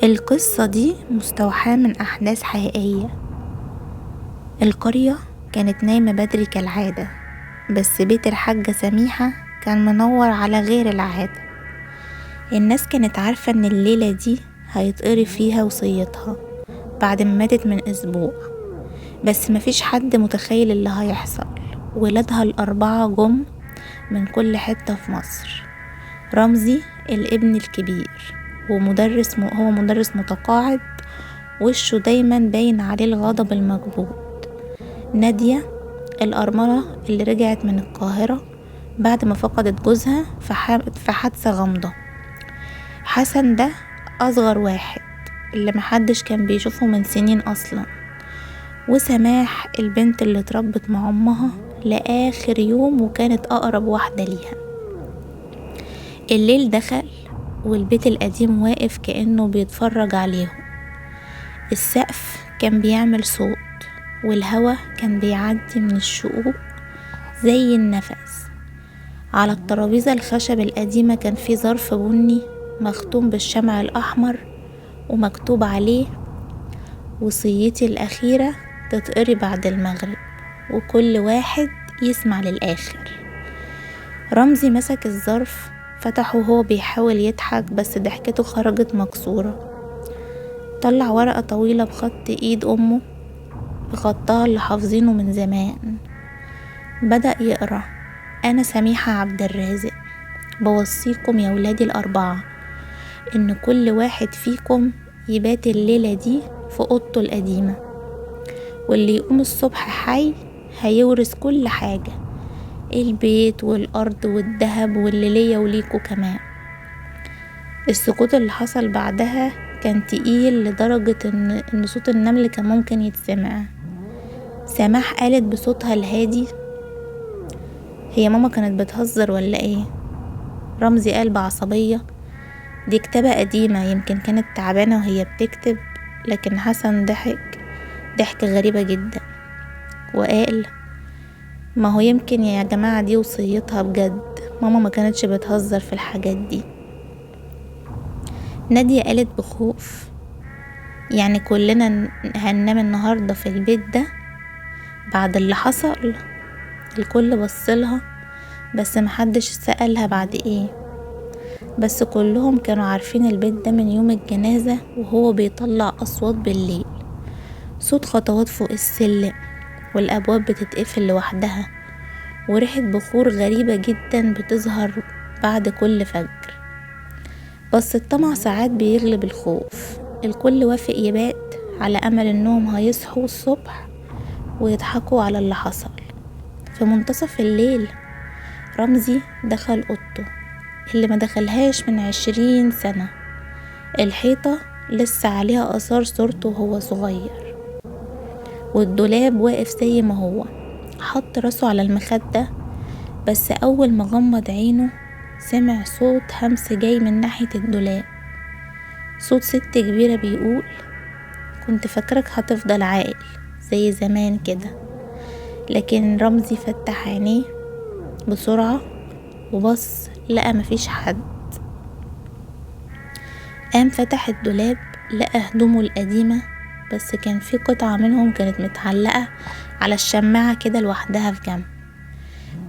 القصة دي مستوحاة من أحداث حقيقية. القرية كانت نايمة بدري كالعادة، بس بيت الحاجة سميحة كان منور على غير العادة. الناس كانت عارفة ان الليلة دي هيتقري فيها وصيتها بعد ما ماتت من اسبوع، بس مفيش حد متخيل اللي هيحصل. ولادها الأربعة جم من كل حتة في مصر. رمزي الابن الكبير ومدرس هو مدرس متقاعد، وشه دايما باين عليه الغضب المكبوت. نادية الأرملة اللي رجعت من القاهرة بعد ما فقدت جوزها في حادثة غامضة. حسن ده أصغر واحد اللي محدش كان بيشوفه من سنين أصلا. وسماح البنت اللي اتربت مع أمها لآخر يوم وكانت أقرب واحدة ليها. الليل دخل والبيت القديم واقف كأنه بيتفرج عليهم. السقف كان بيعمل صوت والهوا كان بيعدي من الشقوق زي النفس. على الترابيزة الخشب القديمة كان في ظرف بني مختوم بالشمع الأحمر ومكتوب عليه وصيتي الأخيرة تتقري بعد المغرب، وكل واحد يسمع للآخر. رمزي مسك الظرف فتحه وهو بيحاول يضحك، بس ضحكته خرجت مكسورة. طلع ورقة طويلة بخط ايد امه، بخطها اللي حافظينه من زمان. بدأ يقرأ: انا سميحة عبد الرازق، بوصيكم يا ولادي الأربعة ان كل واحد فيكم يبات الليلة دي في اوضته القديمة، واللي يقوم الصبح حي هيورث كل حاجة، البيت والأرض والذهب واللي ليا وليكوا كمان. السكوت اللي حصل بعدها كان تقيل لدرجة إن صوت النمل كان ممكن يتسمع. سماح قالت بصوتها الهادي: هي ماما كانت بتهزر ولا ايه؟ رمزي قال بعصبية: دي كتابة قديمة، يمكن كانت تعبانة وهي بتكتب. لكن حسن ضحك ضحكة غريبة جدا وقال: ما هو يمكن يا جماعة دي وصيتها بجد، ماما ما كانتش بتهزر في الحاجات دي. نادية قالت بخوف: يعني كلنا هننام النهاردة في البيت ده بعد اللي حصل؟ الكل بصلها بس محدش سألها بعد ايه، بس كلهم كانوا عارفين البيت ده من يوم الجنازة وهو بيطلع أصوات بالليل، صوت خطوات فوق السلم والأبواب بتتقفل لوحدها، وريحة بخور غريبة جدا بتظهر بعد كل فجر. بس الطمع ساعات بيغلب الخوف. الكل وافق يبات على أمل انهم هيصحوا الصبح ويضحكوا على اللي حصل. في منتصف الليل رمزي دخل أوضته اللي ما دخلهاش من 20 سنة. الحيطة لسه عليها آثار صورته وهو صغير، والدولاب واقف زي ما هو. حط راسه على المخدة، بس أول ما غمض عينه سمع صوت همس جاي من ناحية الدولاب، صوت ست كبيرة بيقول: كنت فاكرك هتفضل عاقل زي زمان كده. لكن رمزي فتح عينيه بسرعة وبص لقى مفيش حد. قام فتح الدولاب لقى هدومه القديمة، بس كان في قطعة منهم كانت متعلقة على الشماعة كده لوحدها في جنب،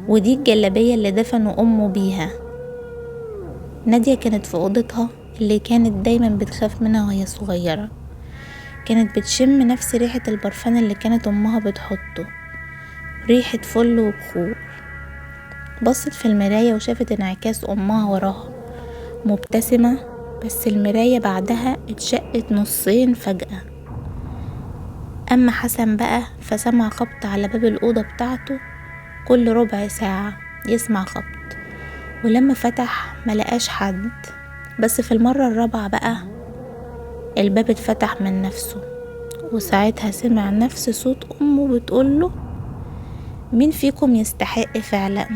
ودي الجلابية اللي دفنوا أمه بيها. نادية كانت في أوضتها اللي كانت دايما بتخاف منها وهي صغيرة. كانت بتشم نفس ريحة البرفان اللي كانت أمها بتحطه، ريحة فل وبخور. بصت في المراية وشافت انعكاس أمها وراها مبتسمة، بس المراية بعدها اتشقت نصين فجأة. أما حسن بقى فسمع خبط على باب الأوضة بتاعته، كل ربع ساعة يسمع خبط، ولما فتح ملقاش حد. بس في المرة الرابعة بقى الباب اتفتح من نفسه، وساعتها سمع نفس صوت أمه بتقوله: مين فيكم يستحق فعلا؟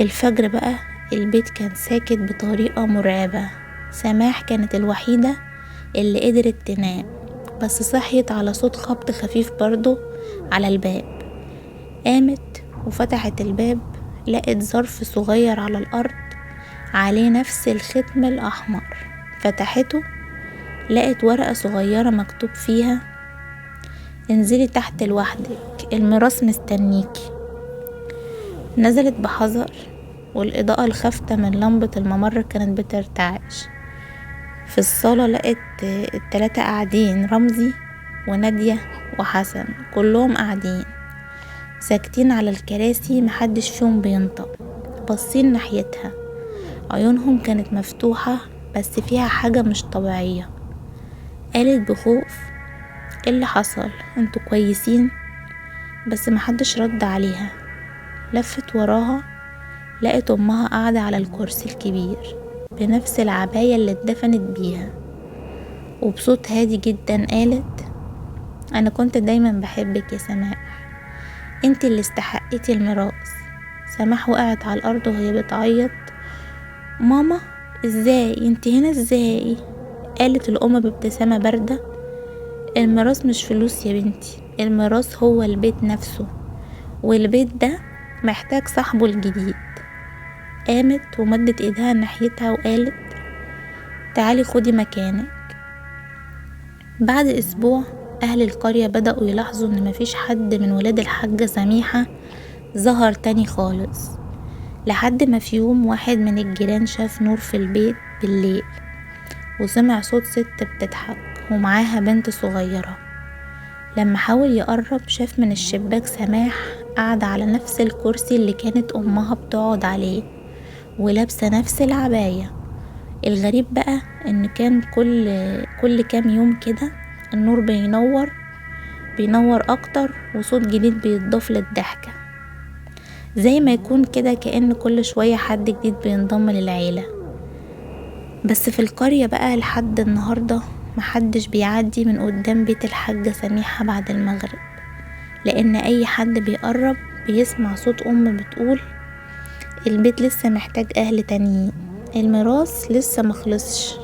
الفجر بقى البيت كان ساكت بطريقة مرعبة. سماح كانت الوحيدة اللي قدرت تنام، بس صحيت على صوت خبط خفيف برضو على الباب. قامت وفتحت الباب، لقت ظرف صغير على الأرض عليه نفس الختم الأحمر فتحته لقت ورقة صغيرة مكتوب فيها: انزلي تحت لوحدك، الميراث مستنيكي. نزلت بحذر، والإضاءة الخافتة من لمبة الممر كانت بترتعش. في الصالة لقت التلاتة قاعدين، رمزي ونادية وحسن، كلهم قاعدين ساكتين على الكراسي، محدش فيهم بينطق، باصين ناحيتها. عيونهم كانت مفتوحة بس فيها حاجة مش طبيعية. قالت بخوف: ايه اللي حصل؟ انتوا كويسين؟ بس محدش رد عليها. لفت وراها لقت امها قاعدة على الكرسي الكبير بنفس العباية اللي اتدفنت بيها، وبصوت هادي جدا قالت: انا كنت دايما بحبك يا سماح، انت اللي استحقيتي الميراث. سماح وقعت على الارض وهي بتعيط: ماما ازاي انت هنا؟ ازاي؟ قالت الام بابتسامة باردة: الميراث مش فلوس يا بنتي، الميراث هو البيت نفسه، والبيت ده محتاج صاحبه الجديد. قامت ومدت ايدها ناحيتها وقالت: تعالي خدي مكانك. بعد اسبوع اهل القرية بدأوا يلاحظوا ان مفيش حد من ولاد الحاجة سميحة ظهر تاني خالص، لحد ما في يوم واحد من الجيران شاف نور في البيت بالليل، وسمع صوت ست بتضحك ومعاها بنت صغيرة. لما حاول يقرب شاف من الشباك سماح قاعدة على نفس الكرسي اللي كانت أمها بتقعد عليه، ولابسة نفس العباية. الغريب بقى إن كان كل كام يوم كده النور بينور أكتر، وصوت جديد بيتضاف للضحكة، زي ما يكون كده كأن كل شوية حد جديد بينضم للعيلة. بس في القرية بقى لحد النهاردة محدش بيعدي من قدام بيت الحاجة سميحة بعد المغرب، لأن أي حد بيقرب بيسمع صوت أم بتقول: البيت لسه محتاج أهل تانيين، الميراث لسه مخلصش.